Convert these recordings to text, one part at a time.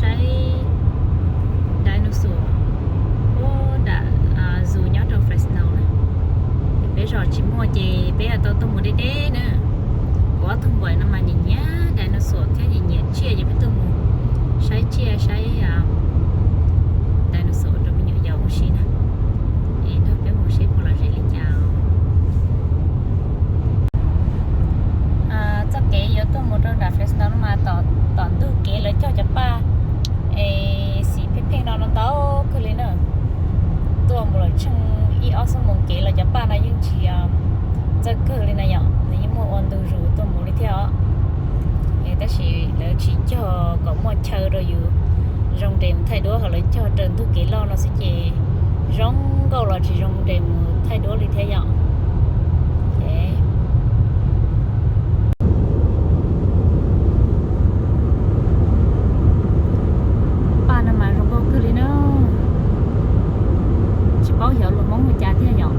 Saib dinosaur ua nram zoo nyob rau Fresno na. Peb zos tsis muaj ces peb tau tuaj mus deb deb na. Kuv ob tug npawm no mas nyiam nyiam dinosaur thiab nyiam nyiam tsiaj ces peb tuaj mus saib tsiaj saib dinosaur rau me nyuam yaus ua si na. Es nrog peb mus seb puas lom zem li cas. Txoj kev yuav tuaj mus rau nram Fresno no mas tom ntug kev lawv cog cov paj es xim pheej pheej no ntau kawg li na. Tuaj mus lawm tsheej ib ob xuab moos kev los cov paj no yeej tsis txawj kawg li na yom, nws yeej muaj ua ntu zus tuaj mus li thiab os. Tab sis lawv tsis cog kom muaj chaw rau yus zoo nres mus thaij duab, ho lawv cog raws ntug kev loj no xwb ces zoo nkauj los tsis zoo nres mus thaij duab li thiab yom. Paj no mas zoo nkauj kawg li na. Tsis paub xyov lus Hmoob hu cas thiab yom.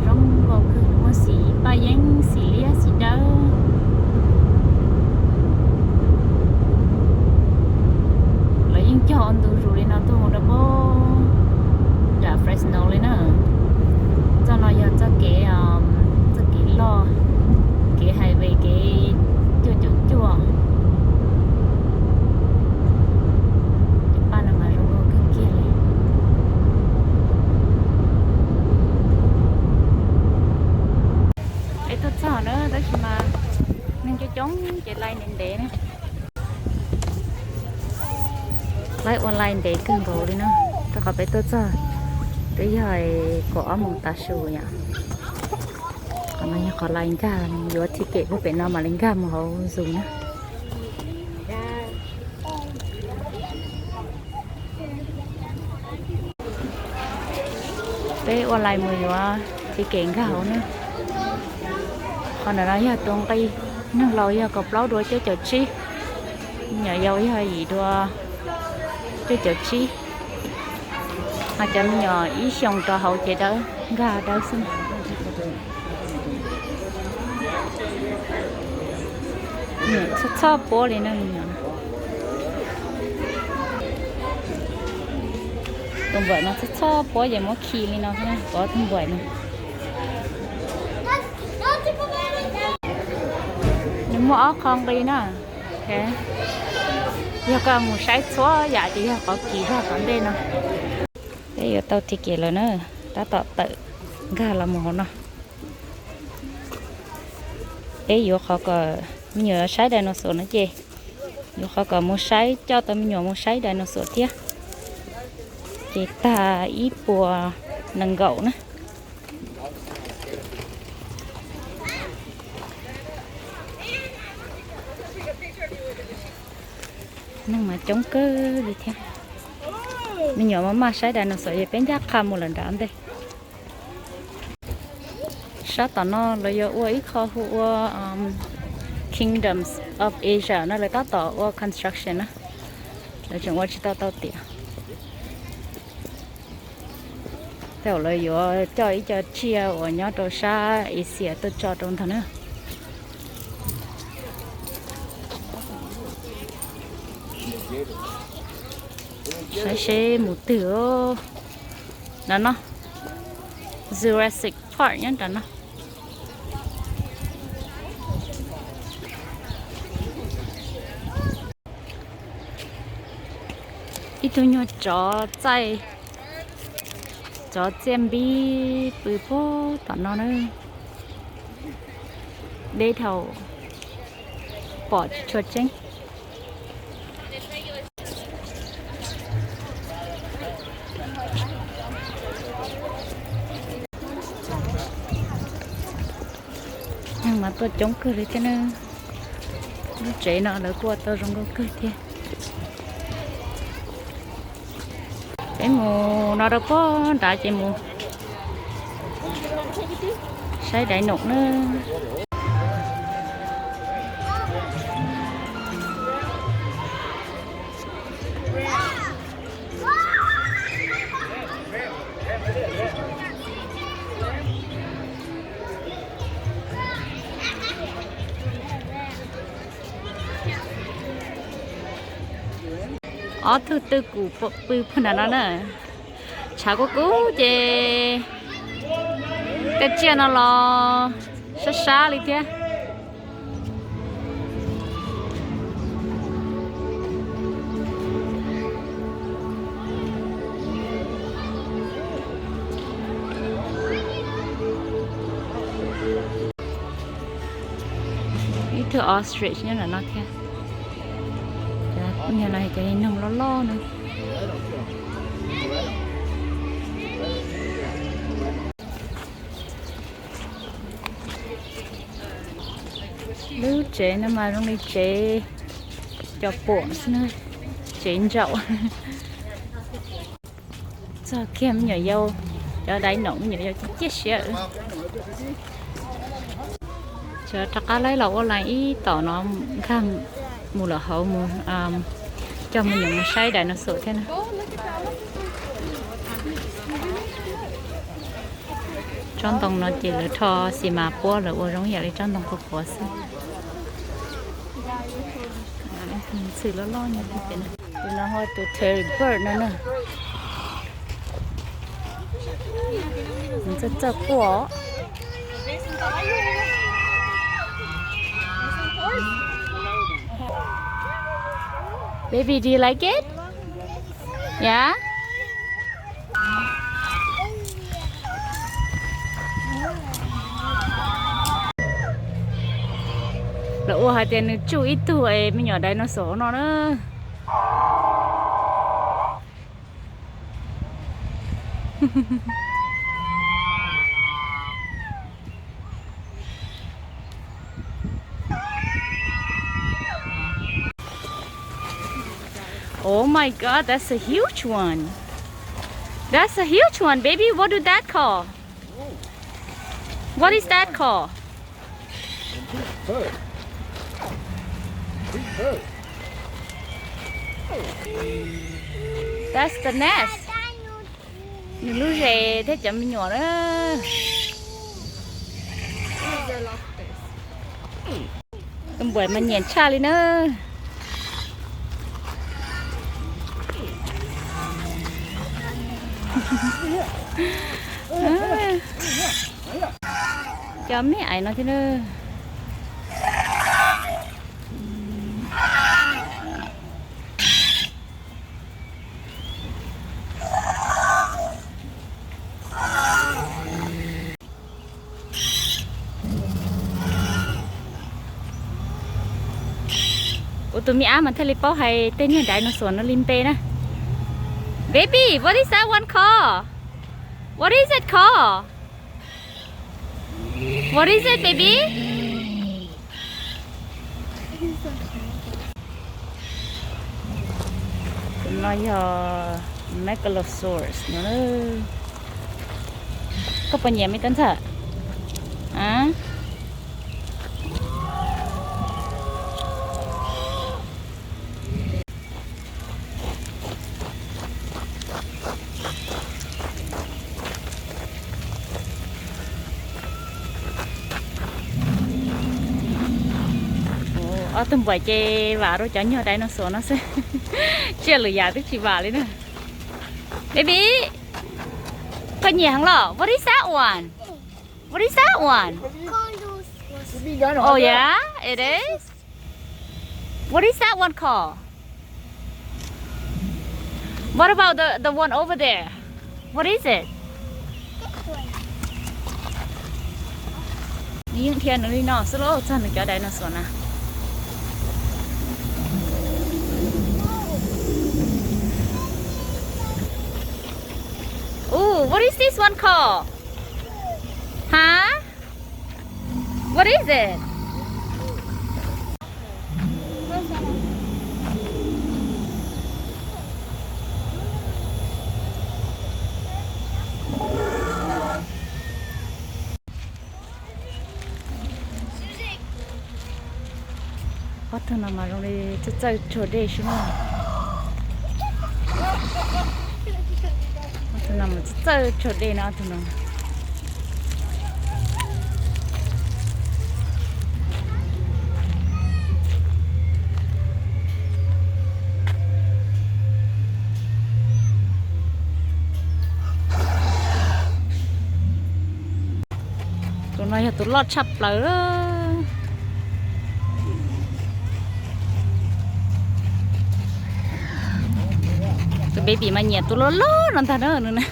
Zoo nkauj kawg, muaj xim paj yeeb, xim liab, xim dawb. Lawv yeej cog ua ntu zus li no tuaj mus rau pem nram Fresno li na. Txoj no yog txoj kev, txoj kev loj, kev highway, kev cuaj caum cuaj. Cov paj no mas zoo nkauj kawg kiag li. Peb tuaj txog na tab sis mas neeg coob coob ces laij ntev ntev na. Laij ua laij ntev kawg nkaus li na, rau qhov peb tuaj txog twb yog kaum ob moos tav su yom. Qhov no yog qhov laij nkag, yuav ticket puag pem no mam li nkag mus hauv zoo na. Peb ua laij mus yuav ticket nkag hauv na. Qhov ntawm no yog tus nqi, neeg laus yog kaum plaub dua cuaj caum tsib, me nyuam yaus yog yim dua cuaj caum tsib. Ho cov me nyuam ib xyoos rau hauv ces dawb, nkag dawb xwb. Txhob txhob puab li na me nyuam. Tus npawm no txhob txhob puab ces muab khi li no xwb, pov tus npawm no. Nws muaj ob qho nqi na. Yog koj mus saib txhua yam ces yog qhov kis zog tom ntej no. Peb yuav tau ticket lawm na, tab tom tawm nkag los mus hauv no. Peb yuav qhov kom me nyuam saib dinosaur no ces yuav qhov kom mus saib, coj tau me nyuam mus saib dinosaur thiab. Ces tag ib puas nees nkaum na. Neeg mas coob kawg li thiab. Me nyuam maj maj saib dinosaur ces peb ncaj qha mus lawm nram ntej. Sab tom no lawv yuav ua ib qho hu ua Kingdoms of Asia no, lawv tab tom ua construction na, lawv tseem ua tsis tau tau tiam. Tej zaum lawv yuav coj ib co tsiaj uas nyob rau sab Asia tuaj tso rau ntag na. Saib seb mus twg. Nram no, Jurassic Park nyob nram no. Ib tug nyuag tsov txaij, tsov txiaj npib pw puag tom no na. Deb dhau, pom tsis tshua tseeb. Neeg mas tuaj coob kawg li thiab na. Lub tsev no lawv kuj ua tau zoo nkauj kawg thiab. Peb mus no rau puag nrad ces mus saib dinosaur na. Ob tug twj kum pw puag nram no na. Tshav kub kub ces tej tsiaj no los sab sab li thiab. Ib tug ostrich nyob ntawm no thiab. Cov no cov noog loj loj no. Lub tsev no mas zoo li tsev cov puam xwb na, tsev ntsaum. Txog kiag me nyuam yaus, cov dinosaur me nyuam yaus ciaj ciaj siab. Cov rov qab laib los ua line ib tom no nkag mus lawm hauv mus coj me nyuam mus saib dinosaur thiab na. Tsob ntoo no ces lawv rho xi mas puab lawv ua zoo yam li tsob ntoo qhuav qhuav xwb. Ntxhw loj loj nyob pem no. Tus no ho tus teddy bear no na. Txawj txawj quaj. Baby, do you like it? Yeah? Lawv ua hais tias nws tsuj ib tug me nyuam dinosaur no na. Oh my God, that's a huge one. That's a huge one, baby. What do that call? What is that called? That's the nest. Nws lub zes thiab cov me nyuam na. Tus npawg mas nyiam tshaj li na. Cov me aiv no thiab na. Ua tus me ab mas thiaj li paub hais tej niag dinosaur no li npe na. Baby, what is that one called? What is it called? What is it, baby? Tus no yog Megalosaurus no. Koj puas nyiam me tub ntxawm? Ob tug npawg ces vam rau cov nyuag dinosaur no xwb. Tsiaj lwm yam twb tsis vam li na. Baby, koj nyiam heev los? What is that one? What is that one? Oh yeah, it is. What is that one called? What about the the one over there? What is it? Nws yeej dhia nws li no xwb los txog nws cov dinosaur na. Ooh, what is this one called? Huh? What is it? Ob tug no mas zoo li txawj txawj tsuag dej xwb na. Ob tug no mas txawj txawj tsuag dej no ob tug no. Tus loj tshaj plaws. Tus baby mas nyiam tus loj loj no ntag na nws na.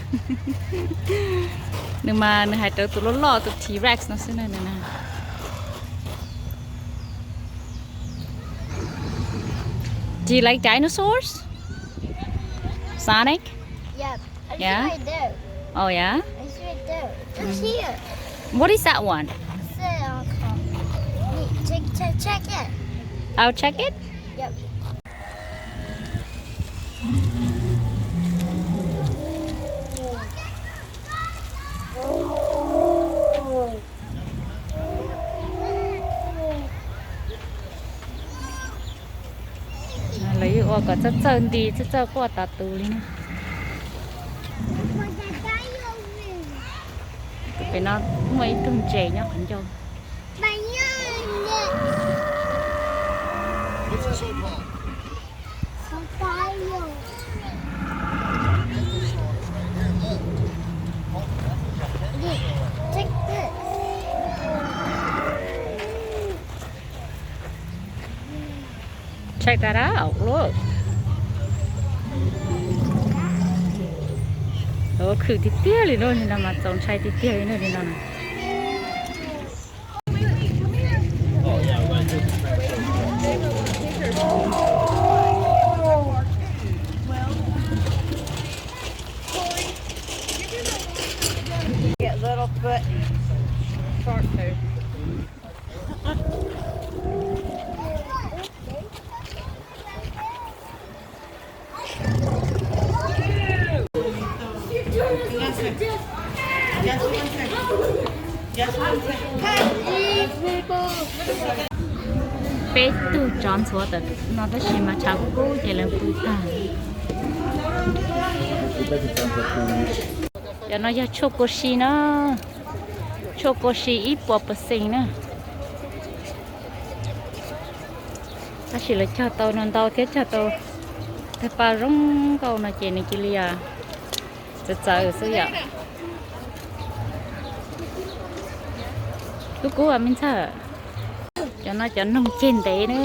Nws mas nws hais rawv tus loj loj tus T-Rex no xwb na nws na. Do you like dinosaurs? Sonic? Yep. I Yeah? Sure do. Oh, yeah? I sure do. Look here. What is that one? It's a, uh, check, check, check it. I'll check it. Yep. Lawv yuav ua kom txawj txawj nti txawj txawj quaj tas tus li na. Tus pem no muaj ib tug ntses nyob qhov ncauj. Take this. Check that out, look. Khwm tiag tiag li no, no mas txaus ntshai tiag tiag li no, li no na. Get little foot shark food. Peb tug tsov ntxhuav tam no tab sis mas tshav kub kub ces lawv pw tag. Cov no yog tshuaj kua si na, tshuaj kua si ib puas percent na. Tab sis lawv cog tau no ntau thiab cog tau tawg paj zoo nkauj no ces nws cia li txawv txawv xwb yom. Kub kub me ntxawg. Cov no cov noog ceg ntev na.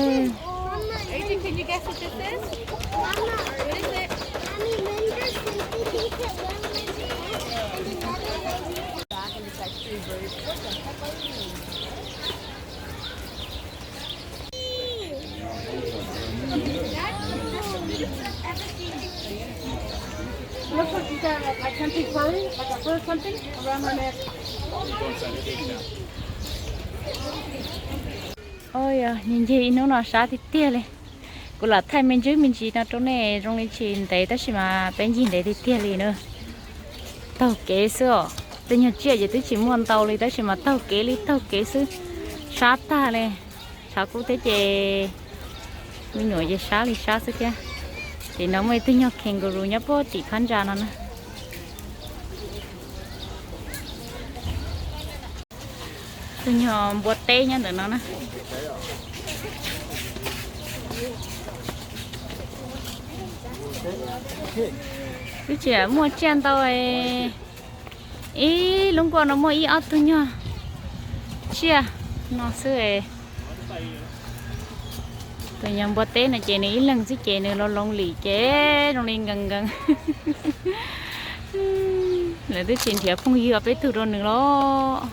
Looks like you got, like, something furry, like a fur something around her neck. Oj, yog ncig ncig ib hnub no sab tiag tiag li. Kuv lam thaij me ntsis me ntsis no rau nej zoo li tsis ntev tab sis mas peb ncig ntev tiag tiag li na. Taug kev xwb os. Tej nyuag tsiaj ces twb tsis muaj ntau li tab sis mas taug kev li taug kev xwb. Sab tag li. Tshav kub thiab ces me nyuam ces sab li sab xwb thiab. Tim no muaj ib tug nyuag kangaroo nyob puag tim phab ntsa no na. Tus nyuag npua teb nyob ntawm no na. Twb tsis muaj tsiaj ntau. Ib lub nkuaj no muaj ib ob tug nyuag tsiaj no xwb. Tus nyuag npua teb no ces nws ib leeg xwb ces nws los loos lim ces zoo li nkees nkees. Lawv twb tsis nrhiav phooj ywg peb tug rau nws los.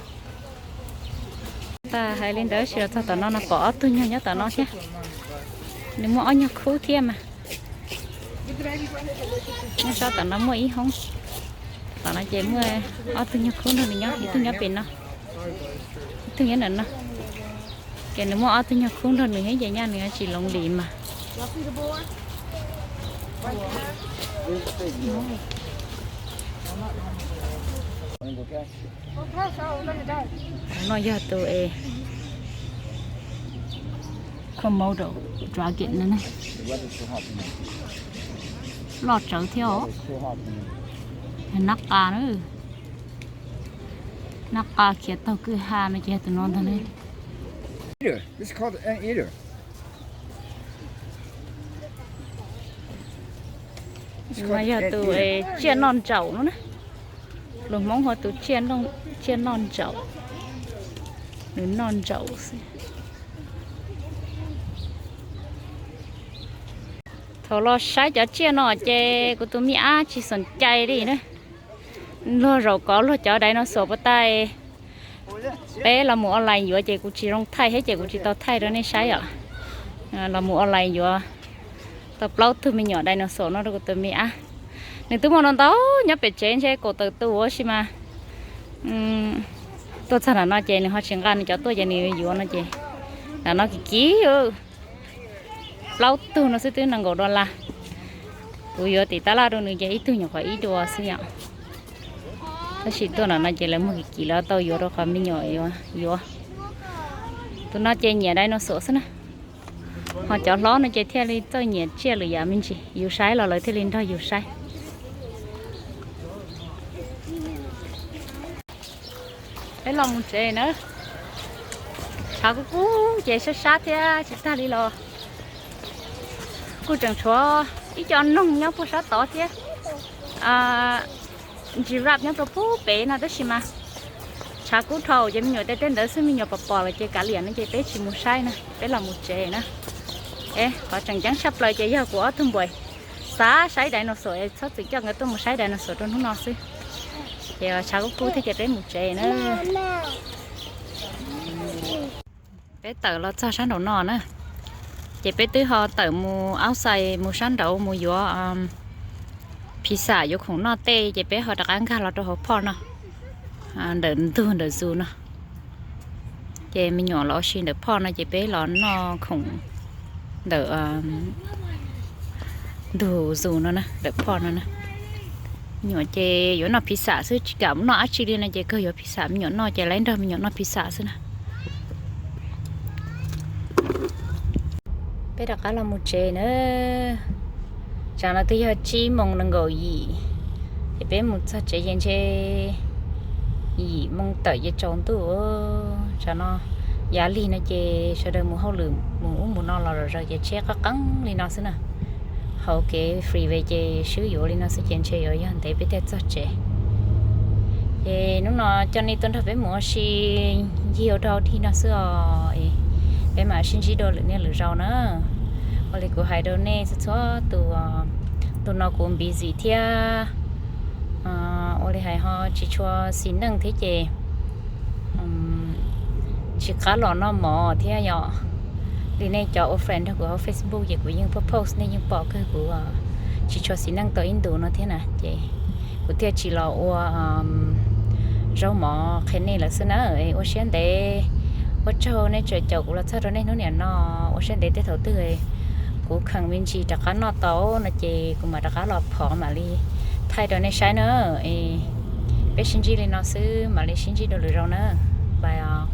Tag hais li ntawd sis los txog tom no no pom ob tug nyuag nyob tom no thiab. Nws muaj ob nyuag khub thiab mas. Nyob sab tom no muaj ib hoob. Tom no ces muaj ob tug nyuag khub nrog nws nyob, ib tug nyob pem no, ib tug nyob ntawm no. Ces nws muaj ob tug nyuag khub nrog nws thiab ces nyaj nws tsis loos lim mas. No yog tus es Komodo dragon no ne. Loj tsawv thiab os. Nab qa na. Nab qa khiav taug kwj ha no ces yog tus no ntag ne. No yog tus tsiaj noj ntsaum no na. Lus Hmoob hu tus tsiaj noj ntsaum. Nws noj ntsaum xwb. Thaum los saib cov tsiaj no ces kuv tus me ab tsis xoom cai li na. Luag zaum kov luag cov dinosaur puas tau. Peb los mus online yuav ces kuv tsis zoo thaij thiab ces kuv tsis tau thaij rau nej saib os. Los mus online yuav tau plaub tug me nyuam dinosaur no rau kuv tus me ab. Nws twb muaj ntau ntau nyob pem tsev ntshe kaum tawm tus ua si mas. Tuaj txog nram no ces nws ho tsis nqa nws cov tuaj ces nws yuav no ces nram no kim kim. Plaub tug no xwb twb nees nkaum dollar. Kuv yuav tim tab laj rau nws ces ib tug nyuam qhuav ib dua xwb yom. Tab sis tuaj nram no ces lawv muag kim kim lawv tau yuav rau qhov me nyuam yuav. Tus no ces nyiam dinosaur xwb na. Ho cov hlob no ces thiaj li txawj nyiam tsiaj lwm yam me ntsis, yus saib los lawv thiaj li nrog yus saib. Peb los mus tsev na. Tshav kub kub ces sab sab thiab tsis tag li los kuj tseem tshuav ib co noog nyob puag sab tod thiab. Giraffe nyob rau puag pem no tab sis mas tshav kub dhau ces me nyuam tej teb ntawd xwb me nyuam pom pom lawm ces kav liam no ces peb tsis mus saib na, peb los mus tsev na. Qhov tseem ceeb tshaj plaws ces yog kuv ob tug npawg xav saib dinosaur es txhob txwm coj nkawd tuaj mus saib dinosaur rau hnub no xwb. Ces tshav kub kub thiab ces peb mus tsev na. Peb tawm los txog sab nraum no na, ces peb twb ho tawm mus outside mus sab nraud mus yuav pizza yuav khoom noj tej ces peb ho rov qab nkag los rau hauv phoj no, ntawm ntug ntawm zoo no. Ces me nyuam los ua si ntawm phoj no ces peb los noj khoom ntawm ntug zoo no na, ntawm phoj no na. Me nyuam ces yuav noj pizza xwb tsis kam noj dab tsi li no ces kawg yuav pizza me nyuam noj ces lawv nrog me nyuam noj pizza xwb na. Peb rov qab los mus tsev na. Tsam no twb yog tsib moos nees nkaum yim, ces peb mus txog tsev ces ntshe yim moos tawm ces tsaus ntuj. Tsam no yav lig no ces sawv daws mus hauj lwm mus ub mus no los zom zaws ces tsheb qab qeeb li no xwb na. Hauv kev freeway ces swb yuav li no xwb ces ntshe yuav yog ntev peb thiaj txog tsev. Ces hnub no coj nej tuaj nrog peb mus ua si ncig ua dog dig no xwb os. Peb mam sib ntsib dua lwm niaj lwm zaus na. Ua li kuv hais rau nej txhua txhua tus, tus no kuv busy thiab, ua li hais ho tsis tshua xis neej thiab ces tsis qab los noj mov thiab yom. Li nej cov ua friend nrog kuv hauv Facebook ces kuv yeej post post nej yeej pom kawg kuv tsis tshua xis neej tau ib ntus no thiab na ces kuv thiaj tsis los ua zaub mov qhia nej lawm xwb na. Ua siab ntev, ua tsaug nej tseem caum kuv los txog rau nej hnub niam no. Ua siab ntev tej thaum twg kuv kheev me ntsis rov qab noj tau no ces kuv mam rov qab los phov mam li thaij rau nej saib na. Peb sib ntsib li no xwb mam li sib ntsib dua lwm zaus na. Bye os.